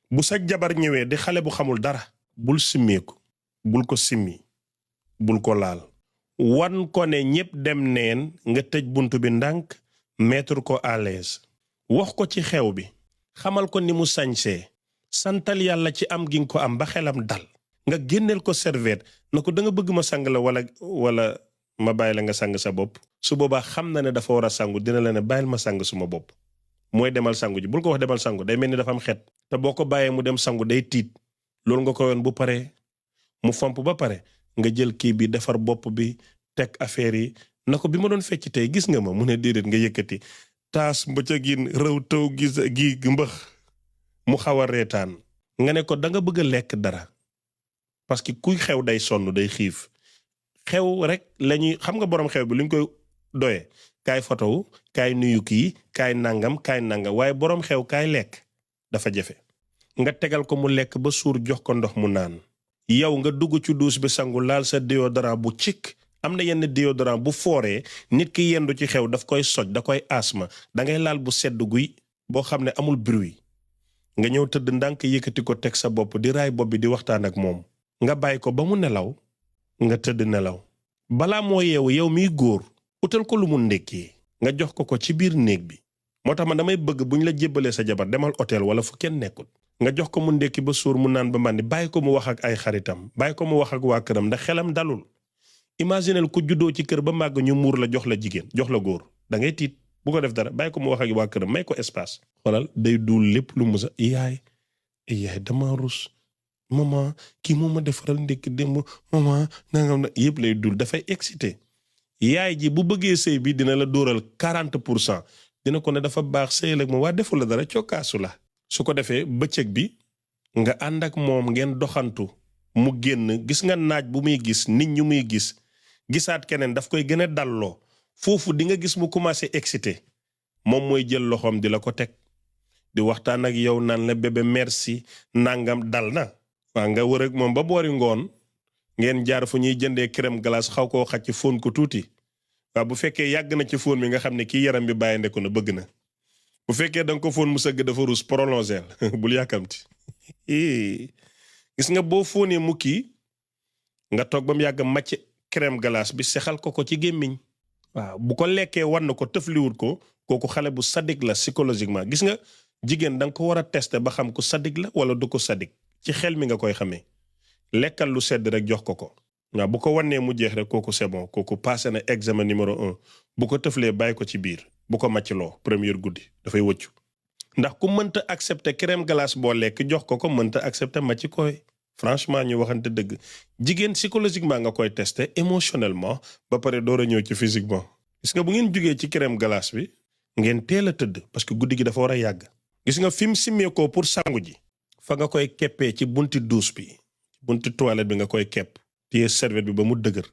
bu sa jabar ñëwee di xale bu xamul dara bul simmeeku bul ko simmi bul ko laal wan ko ne ñépp dem neen nga tëj buntu bi ndànk mettre ko à l'aise wax ko ci xew bi xamal ko ni mu sañsee santal yàlla ci am gi nga ko am ba xelam dal nga génneel ko serviette na ko da nga bëgg ma sang la wala ma bàyyi la nga sang sa bopp su boobaa xam na ne dafa war a sangu dina la ne bàyyil ma sang suma bopp mooy demal sangu ji bul ko wax demal sangu day mel ni dafa am xet te boo ko bàyyee mu dem sangu day tiit loolu nga ko yoon bu paree mu fomp ba pare nga jël kii bi defar bopp bi teg affaire yi na ko bi ma doon fecc tey gis nga ma mu ne déedéet nga yëkkati taas mbëccëgin rëw taw gi mbëx mu xaw a reetaan nga ne ko da nga bëgg a lekk dara parce que kuy xew day sonn day xiif xew rek lañuy xam nga borom xew bi lu ñu koy doyee kaay photo kaay nuyu kii kaay nangam waaye borom xew kaay lekk dafa jafe nga tegal ko mu lekk ba suur jox ko ndox mu naan yow nga dugg ci douche bi sangu laal sa déodorant bu cik am na yenn déodorant bu fooree nit ki yendu ci xew daf koy soj da koy asma da ngay laal bu sedd guy boo xam ne amul bruit nga ñëw tëdd ndànk yëkkati ko teg sa bopp di raay bopp bi di waxtaan ak moom nga bàyyi ko ba mu nelaw nga tëdd nelaw balaa moo yeewu yow miy góor utal ko lu mu ndékkee nga jox ko ci biir néeg bi moo tax man damay bëgg bu ñu la jébbalee sa jabar demal hôtel wala fu kenn nekkul nga jox ko mu ndékki ba suur mu naan ba màndi bàyyi ko mu wax ak ay xaritam bàyyi ko mu wax ak waa këram ndax xelam dalul imaginel ku juddoo ci kër ba màgg ñu muur la jox la jigéen jox la góor da ngay tiit bu ko def dara bàyyi ko mu wax ak waa këram may ko espace xoolal day duul lépp lu musa yaay dama rus maman kii moo ma defaral ndékki démb maman nangam na yëpp lay duul dafay excité yaay ji bu bëggee sëy bi dina la dóoral 40% dina ko ne dafa baax sëy ak moom waa deful la dara cokkaasu la su ko defee bëccëg bi nga ànd ak moom ngeen doxantu mu génn gis nga naaj bu muy gis nit ñu muy gis gisaat keneen daf koy gën a dalloo foofu di nga gis mu commencé excité moom mooy jël loxoom di la ko teg di waxtaan ak yow naan la bébé merci nangam dal na waa nga wër ak moom ba boori ngoon ngeen jaar fu ñuy jëndee crème glace xaw koo xacc fóon ko tuuti waaw bu fekkee yàgg na ci fóon mi nga xam ne kii yaram bi bàyyi ndeku na bëgg na bu fekkee da nga ko fóon mu sëgg dafa ruus prolongé bul yàkkamti gis nga boo fóonee mu kii nga toog ba mu yàgg màcc crème glace bi sexal ko ci gémmiñ waaw bu ko lekkee war na ko tëfliwut ko kooku xale bu sadik la psychologiquement gis nga jigéen da nga ko war a tester ba xam ko sadik la wala du ko sadik ci xel mi nga koy xamee lekkal lu sedd rek jox ko waaw bu ko wannee mu jeex rek kooku c'est bon kooku passé na examen numéro 1 bu ko tëflee bàyyi ko ci biir bu ko màccloo première guddi dafay wëccu ndax ku mënta accepter crème glace boo lekk jox ko mënta accepter màcc koy franchement ñu waxante dëgg jigéen psychologiquement nga koy tester émotionnellement ba pare door a ñëw ci physiquement gis nga bu ngeen jugee ci crème glace bi ngeen teel a tëdd parce que guddi gi dafa war a yàgg gis nga fi mu simmee ko pour sangu ji fa nga koy keppee ci bunti douche bi bunti toilette bi nga koy kepp téye serviette bi ba mu dëgër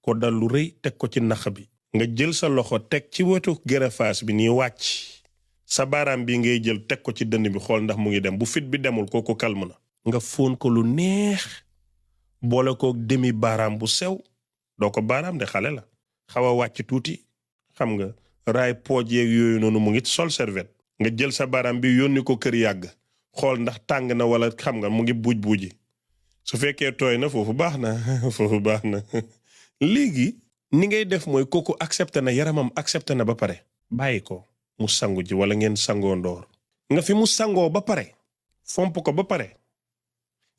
ko dal lu rëy teg ko ci nax bi nga jël sa loxo teg ci wetu gërëfaas bi nii wàcc sa baaraam bi ngay jël teg ko ci dënn bi xool ndax mu ngi dem bu fit bi demul kooku kalm na nga fóon ko lu neex boole ko demi baaraam bu sew doo ko baaraam de xale la xaw a wàcc tuuti xam nga raay pooj yeeg yooyu noonu mu ngi sol serviette nga jël sa baaraam bi yónni ko kër yàgg xool ndax tàng na wala xam nga mu ngi buuji su fekkee tooy na foofu baax na foofu baax na léegi ni ngay def mooy kooku accepté na yaramam accepté na ba pare bàyyi ko mu sangu ji wala ngeen sangoo ndoor nga fi mu sangoo ba pare fomp ko ba pare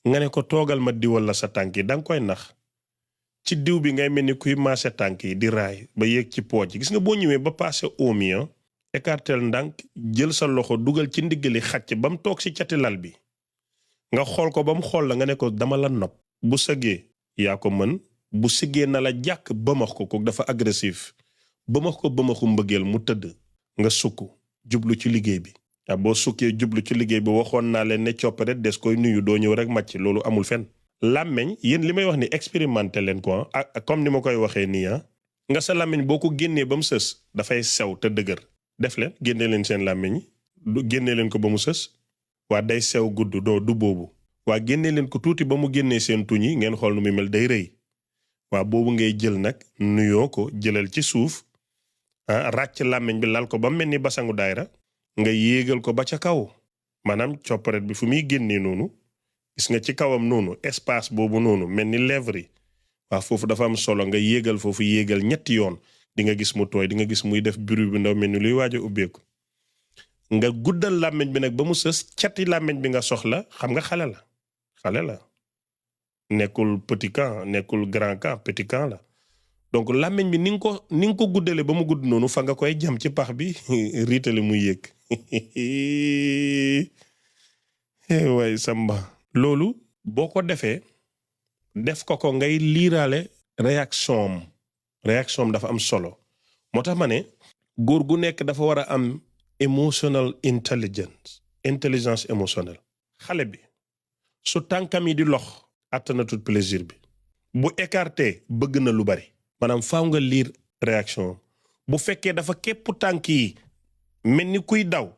nga ne ko toogal ma diwal la sa tànk yi da nga koy nax ci diw bi ngay mel ni kuy maase tànk yi di raay ba yéeg ci pooj gis nga boo ñëwee ba passé omi écartel ndànk jël sa loxo dugal ci ndiggali xacc ba mu toog ci cati lal bi nga xool ko ba mu xool la nga ne ko dama la nopp bu sëggee yaa ko mën bu siggee na la jàkk bëmax ko dafa agressif bëmax ko bëmaxu mbëggeel mu tëdd nga sukk jublu ci liggéey bi waaw boo sukkee jublu ci liggéey bi waxoon naa leen ne coppare des koy nuyu doo ñëw rek màcc loolu amul fen làmmeñ yéen li may wax ni expérimenté leen ko comme ni ma koy waxee nii nga sa làmmeñ boo ko génnee ba mu sës dafay sew te dëgër def leen génnee leen seen làmmeñ yi génnee leen ko ba mu sës waa day sew gudd doo du boobu waa génnee leen ko tuuti ba mu génnee seen tuñ yi ngeen xool nu muy mel day rëy waa boobu ngay jël nag nuyoo ko jëlal ci suuf ràcc làmmeñ bi lal ko ba mel ni basangu daayra nga yéegal ko ba ca kaw maanaam copparet bi fu muy génnee noonu gis nga ci kawam noonu espace boobu noonu mel ni lèvre yi waaw foofu dafa am solo nga yéegal foofu yéegal ñetti yoon di nga gis mu tooy di nga gis muy def bruit bu ndaw mel ni luy waaj a ubbeeku nga guddal làmmiñ bi nag ba mu sës cati làmmiñ bi nga soxla xam nga xale la nekkul petit camp nekkul grand camp petit camp la donc làmmiñ bi ni nga ko guddale ba mu gudd noonu fa nga koy jam ci pax bi riitale muy yéeg way samba loolu boo ko defee def ko ngay liiraale réaction am dafa am solo moo tax ma ne góor gu nekk dafa war a am emotional intelligence émotionnelle xale bi su tànkam yi di lox attanatut plaisir bi bu écarté bëgg na lu bari maanaam faaw nga liir réaction bu fekkee dafa képp tànk yi mel ni kuy daw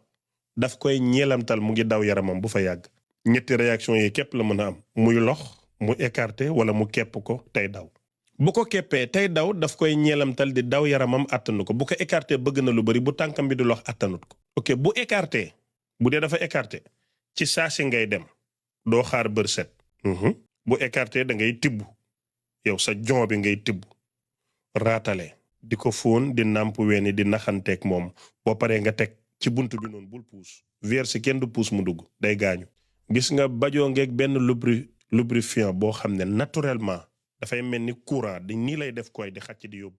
daf koy ñeelamtal mu ngi daw yaramam bu fa yàgg ñetti réaction yi képp la mën a am muy lox mu écarté wala mu kepp ko tey daw bu ko keppee tey daw daf koy ñeelamtal di daw yaramam attanu ko bu ko écarté bëgg na lu bari bu tànkam bi di lox attanut ko ok bu écarté bu dee dafa écarté ci saasi ngay dem doo xaar bër set bu écarté da ngay tibb yow sa jon bi ngay tibb raatale di ko fóon di nàmp weeni di naxanteeg moom boo paree nga teg ci buntu bi noonu bul puus verse kenn du puus mu dugg day gaañu gis nga bajoo ngeeg benn lubrifiant boo xam ne naturellement dafay mel ni courant di nii lay def koy di xàcc di yóbbu